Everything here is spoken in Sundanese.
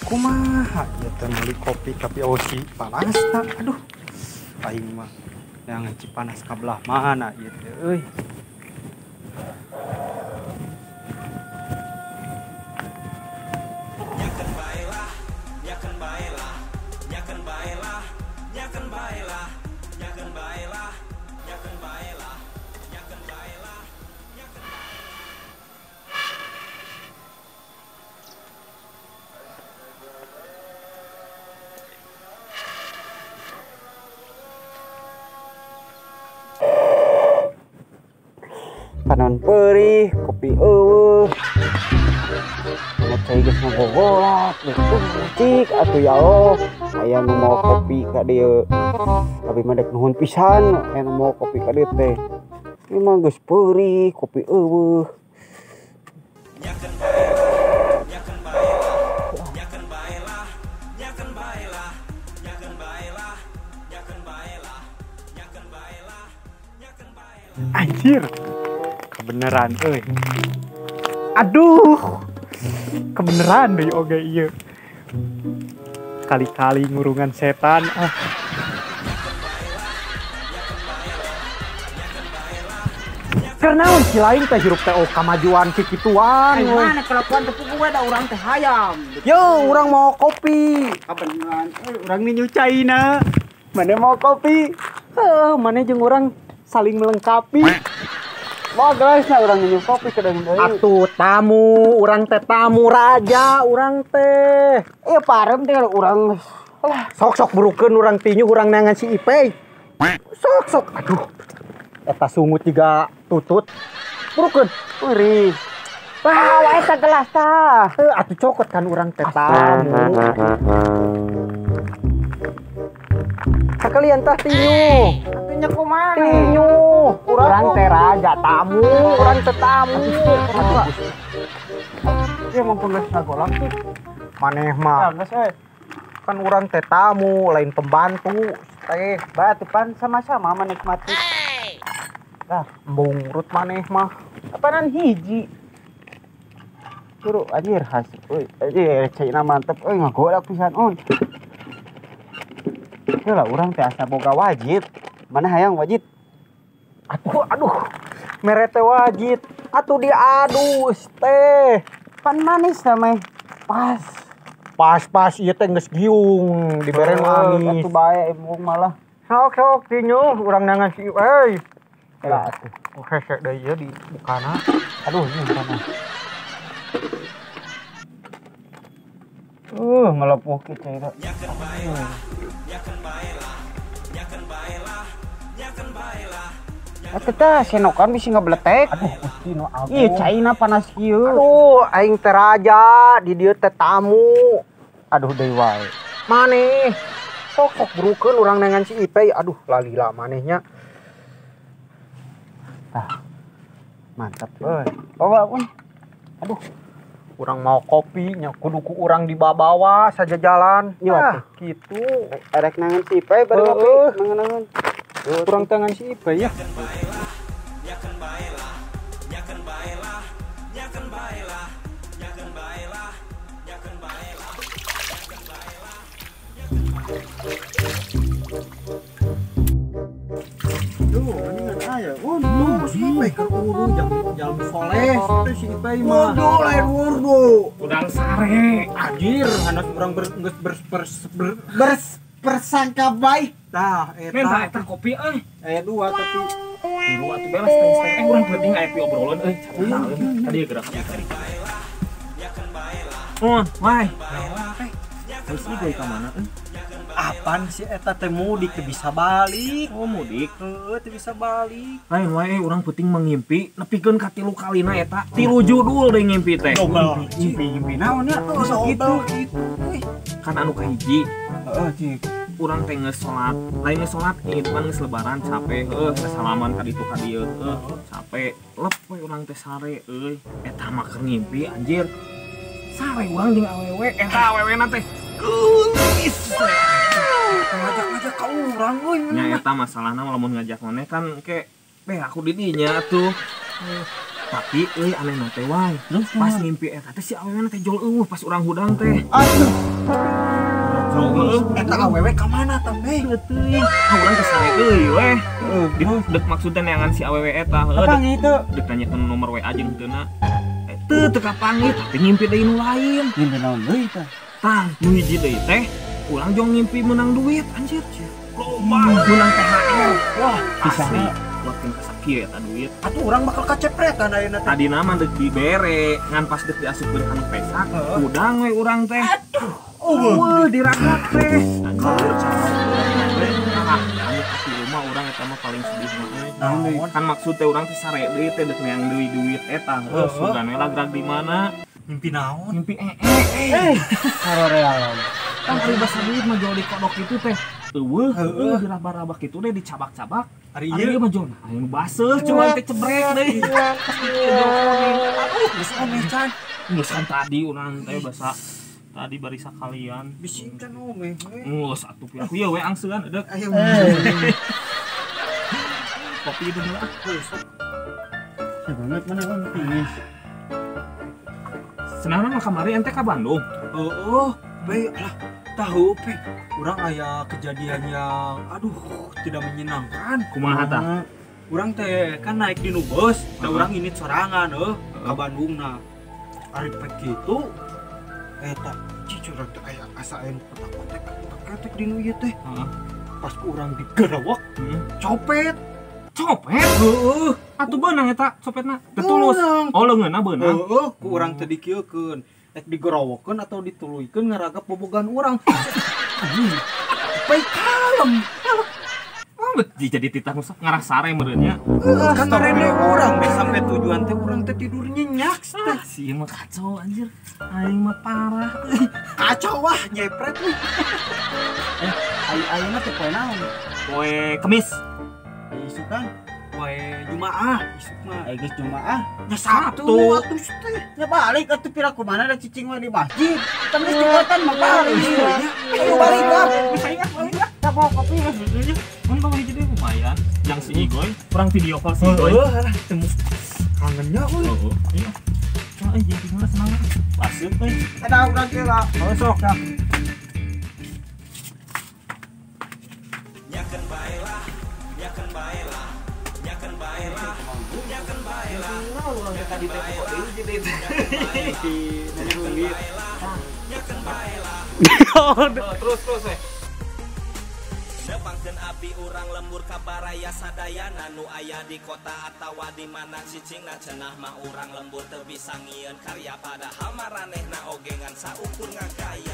Kumaha ieu teh meuli kopi tapi osi panas ta. Aduh. Aing mah yang Cipanas ka belah mana ieu teh euy. Panon perih, kopi eueuh. Mana cai geus ngagogolak, cik atuh ya Allah. Aya nu mau kopi ka dieu. Abi mah dek nuhun pisan aya nu mau kopi ka dieu teh. Ieu mah geus perih, kopi eueuh. Anjir. Kebeneran euy. Aduh. Kebeneran deui oge ieu. Kali-kali ngurungan setan ah. Karena si lain teh hirup teh oh kamajuan kikituan. Mana kelakuan teh puguh da urang teh hayam. Yo, urang mau kopi. Kabeneran euy, urang ninyu caina. Mana mau kopi? Heuh, mana jeung urang saling melengkapi. Wah, guys, nah urang minum kopi kedeng deui. Atuh tamu, urang teh tamu raja, urang teh. Iya parem teh urang. Lah, sok-sok burukeun urang tinyu urang neangan si Ipei. Sok-sok, aduh. Eta sungut juga tutut. Burukeun. Perih. Wah, eta gelas tah. Heuh, atuh cokot kan urang teh tamu. Sakalian tah tinyu. Nya kumaha? Tinyu. Urang teh raja tamu, urang teh tamu. Ieu mumpung geus ngagolak tuh. Maneh mah. Geus euy. Kan urang teh tamu, lain pembantu teh. Batu pan sama-sama menikmati. Lah, embung urut maneh mah. Apanan hiji. Turu anjir haseup euy. Anjir caina mantep euy ngagolak pisan on. Heula urang teh asa boga wajib. Mana hayang wajib? Aduh, aduh. Mere teh wajib. Atuh diadus teh. Pan manis sama pas. Pas-pas ieu teh geus giung dibere manis. Atuh bae embung malah. Sok sok tinyu urang nangan si euy. Lah atuh. Oh hese deui ieu dibukana. Aduh, ieu bukana. Ngelepuh kitu eta. Eta teh senokan bisi ngebletek. Aduh, Gusti nu agung. Ih, caina panas kieu. Aduh, aing teh raja, di dieu teh tamu. Aduh deui wae. Maneh sok sok burukeun urang neangan si Ipei. Aduh, lalila manehnya. Tah. Mantap euy. Bawa pun. Aduh. Urang mau kopi nya kudu ku urang dibawa saja jalan. Iya, gitu. Arek nangan si Ipei bari ngopi, nangan-nangan. Kurang tangan si Ipei ya. Duh, mendingan aya. Oh, no, si Ipei keur uru jalmi soleh teh si Ipei mah. Wurdu lain wurdu. Udang sare. Anjir, anak urang bersangka baik. Tah, eta. Minta eta kopi euy. Aya dua tapi dua atuh belas teh. Urang penting aya pi obrolan euy. Tadi gerak. Oh, wae. Terus ini gue ka mana euy? Apaan sih eta teh mudik teu bisa balik. Oh, mudik. Heuh, teu bisa balik. Lain wae urang penting mangimpi nepikeun ka 3 kalina eta. 3 judul deui ngimpi teh. Ngimpi naon nya? Bisa gitu. Kan anu kahiji. Heeh, cik. Urang teh geus salat, lain geus salat ieu kan geus lebaran capek heuh, salaman ka ditu ka dieu heuh, capek. Lep we urang teh sare euy. Eta mah keur ngimpi anjir. Sare urang jeung awewe, eta awewena teh geulis. Ngajak-ngajak ka urang euy. Nya eta masalahna lamun ngajak maneh kan ke beh aku di dinya atuh. Tapi euy anehna teh wae. Pas ngimpi eta teh si awewe teh jol eueuh pas urang hudang teh. Aduh. Eta awewe ka mana tah be? Teuing. Urang teh sare euy we. Dek maksudna neangan si awewe eta heuh. Dek nanyakeun nomor WA jeung teu na. Teu teu kapanggih tapi ngimpi deui nu lain. Ngimpi naon deui tah? Tah, nu hiji deui teh urang jong ngimpi menang duit anjir. Loba menang THR. Wah, asli. Kuatkeun ka sakieu eta duit. Atuh urang bakal kacepretan ayeuna teh. Tadina mah deuk dibere, ngan pas deuk diasupkeun kana pesak, udang we urang teh. Aduh, eueuh diragak teh. Anjir, capek. Ah, anu ka rumah urang eta mah paling sedih mah euy. Kan maksud teh urang teh sare deui teh deuk neang deui duit eta. Heuh, sugan we lagrak di mana? Mimpi naon? Mimpi ee. Haroreal. Kan ari basa duit mah jol dikodok itu teh. Eueuh, heueuh diraba-raba kitu teh dicabak-cabak. Ari ieu mah jol aya nu baseuh cuman teh cebrek deui. Aduh, geus omeh can. Geus kan tadi urang teh basa tadi bari sakalian. Bisi can omeh we. Geus atuh aku ieu we angseun deuk. Ayo. Kopi itu dulu ah. Si banget mana om tingis. Senang mah kamari ente ka Bandung. Heeh, be alah tahu pe. Urang aya kejadian yang aduh tidak menyenangkan. Kumaha tah? Urang teh kan naik di bus, da urang ini sorangan heuh ka Bandungna. Ari pek kitu eta cici urang teh aya asa aya nu petak-petek di nu ieu teh. Pas urang digerawak, copet. Copet? Heeh. Atuh beunang eta copetna. Teu tulus. Oh leungeunna beunang. Heeh, ku urang teh dikieukeun. Ek digerawokeun atau dituluykeun ngaragap bobogan urang. Baik kalem. Oh, jadi titah ngarah sare meureun nya. Heeh, kan ngarende urang deh sampai tujuan teh urang teh tidur nyenyak teh. Si mah kacau anjir. Aing mah parah. Kacau wah nyepret nih. Ayeuna teh poe naon? Poe Kemis. Isuk kan? Poe Jumaah, isuk mah. Geus Jumaah. Nya Sabtu atuh teh. Nya balik atuh pira kumana da cicing we di masjid. Kan geus jumatan mah balik. Ayo balik ah. Balik ah. Kita mau kopi geus. Mun bawa hiji deui lumayan. Yang si Igoy, kurang video call si Igoy. Heeh, alah temu. Kangennya euy. Heeh. Iya. Cuma euy jeung tinggal senang. Pasieun euy. Ada urang teh lah. Oh sok. Nyakeun bae lah, nyakeun bae lah. Nyakeun bae lah, nyakeun bae lah. Tadi teh kok deui jadi Nyakeun bae lah. Terus terus we. Nepangkeun abdi urang lembur ka baraya sadayana nu aya di kota atawa di mana cicingna cenah mah urang lembur teu bisa ngieun karya padahal maranehna oge ngan saukur ngagaya.